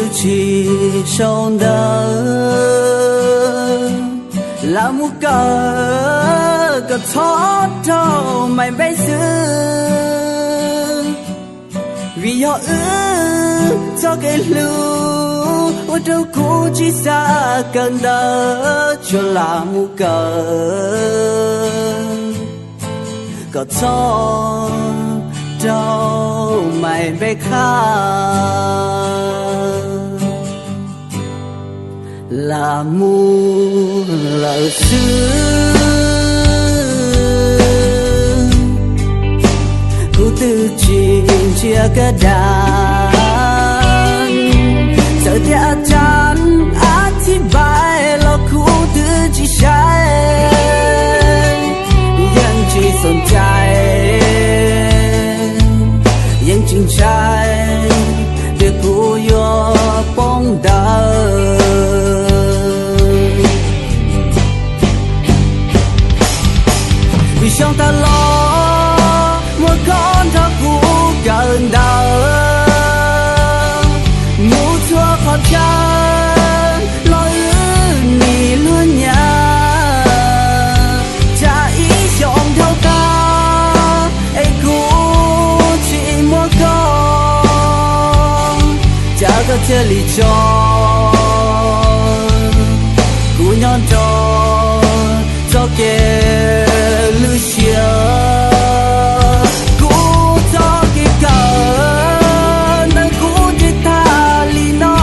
Tsis sau ntawv, lam mus kawm, koj txhob rau mais npe xwb. Vim yog wb txoj kev hlub ua rau kuv tsis xav kawm ntawv, tsuas lam mus kawm, koj txhob rau mais npe qha. Lam mus lawm xwb, kuv twb tsis ntsia koj dag, txawm tias a chan a thib npaim los kuv twb tsis saib, yeej tsis xom cai, yeej tsis ntshai, tias kuv yuav poob ntawd. Vim xyoo tas los muaj koj nrog kuv kawm ntawv, mus txhua qhov chaw los wb nim luag nyav. Tsam ib xyoos dhau tas es kuv tsis muaj koj, cas koj thiaj li tso kuv nyob nrog txoj kev lwj siab. Kuv txoj kev kawm ntawv kuv ntsib tag li no,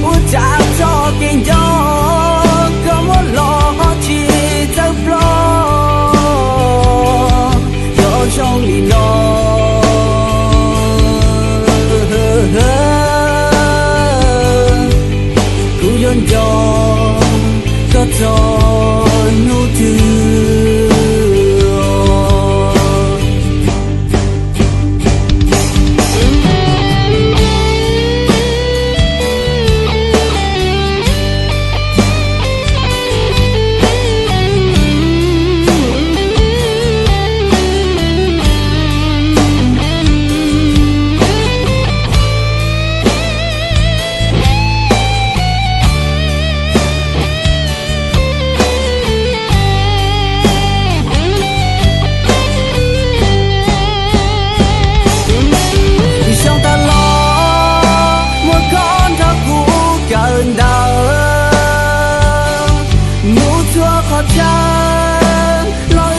ua cas txoj kev nco koj muab los ho tsis txawj ploj. Nco zoo li no, kuv yuav nco koj txog hnub twg. Xyoo tas los muaj koj nrog kuv kawm ntawv, mus txhua qhov chaw los wb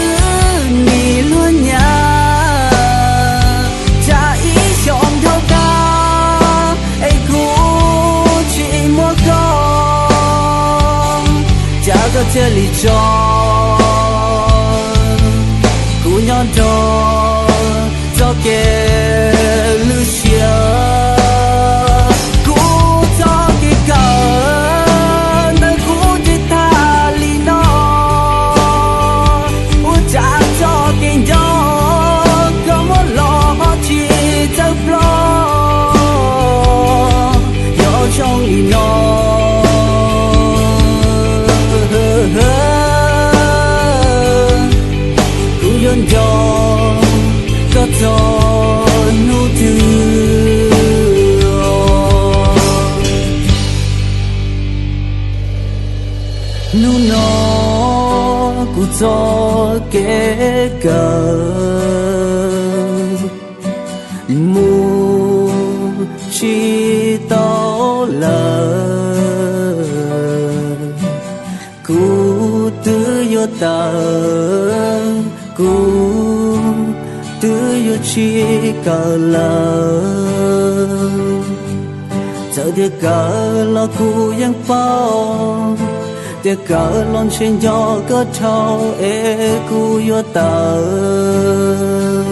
nim luag nyav. Tsam ib xyoos dhau tas es kuv tsis muaj koj, cas koj thiaj li tso kuv nyob nrog txoj kev lwj siab. Kuv txoj kev kawm ntawv kuv ntsib tag li no, ua cas txoj kev nco koj muab los ho tsis txawj ploj. Nco zoo li no, kuv yuav nco koj txog hnub twg. Hnub no kuv txoj kev kawm mus tsis tau lawm, kuv twb yuav tawm, kuv twb yuav tsis kawm lawm. Txawm tias kawm los kuv yeej paub tias kawm los ntshe nco koj dhau es kuv yuav tawm,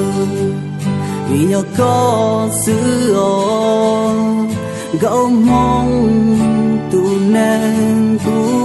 vim nyob koj xwb os. Nkauj Hmoob tus neeg kuv